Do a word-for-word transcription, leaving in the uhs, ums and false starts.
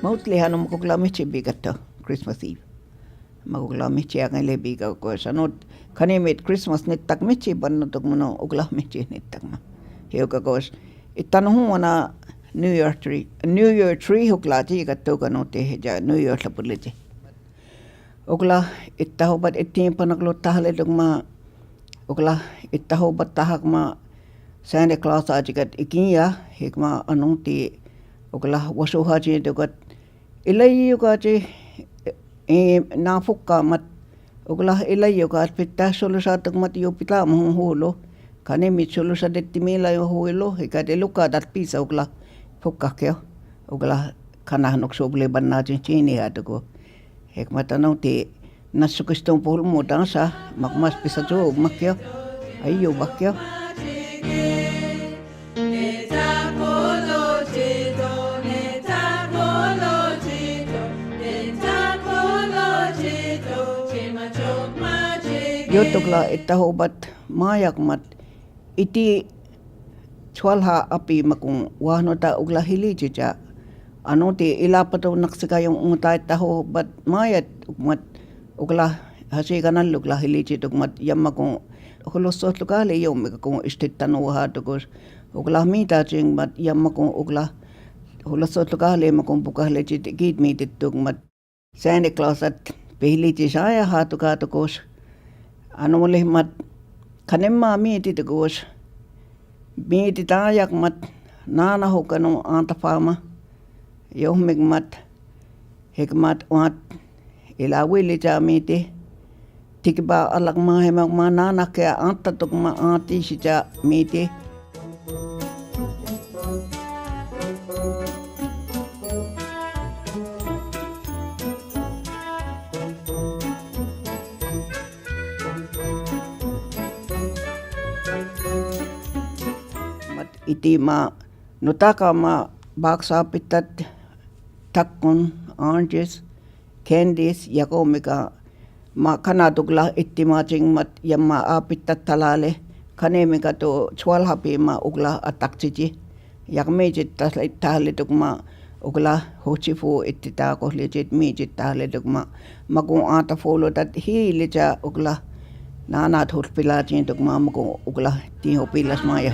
Anotlehan mak oklahmejche bikat to Christmas Eve. Mak oklahmejche angele bika kos anot, kani mit Christmas nittak mejche ban no tok mano oklahmejche nittak ma. Hiuka kos, ittanu hu wana New Year tree, New Year tree hu oklahmejche kat to kano te ja New Year la pulleche. Oklah ittahobat ittiimpanaklo tahletok ma, oklah ittahobat tahak ma Santa Claus achikat ikiya, hikma anoti oklah wasuha chitokat ilai yukachi, eh, na fukka mat, oklah ilai yukat pitta sulusa tok mat yu pita mahun hulo, kani mit sulusa detti mila yu hulo, hikat iluka dat pisa oklah fukka keo, oklah kana nuk suble banna chin chini atuko. Hikma anoti Nasukiston pol mo dansa, mak mas pisa jo, mak keo, ayo, mak keo. Yotok la ittahobat mayak mat iti chualha api makung wahnota oklah hilichicha. Anoti ilapato naksikayon ungta ittahobat mayat ukmat oklah hasi kanan oklah hilichit ukmat yammakung hulosohtlokahli yom mikakung istittanu waha tokos oklah mita ching mat yammakung oklah hulosohtlokahli makung pukahli chit ikit mitit tukmat. Santa Claus at pihlichi saya ha tuka tokos. Anoleh mat kanemma miti tokos. Miti tayak mat nana hukano anta fama. Yohmik mat hikmat uat ilawili cha miti. Tikba alak ma himak ma nana kea anta tok ma ati si cha miti. Mat iti ma notaka ma baksa pitat takkon, oranges, candies, yako mika ma kanat oklah itti ma ching mat yamma apitat talale, kani mika to chualha pi ma oklah atakchichi. Yak mejit tahle, tahle tok ma oklah hochifu itti takohlichit mejit tahle tok ma makung ata folo tat hilicha oklah nana thul pila chin tok ma makung oklah ti ho pilas ma ya.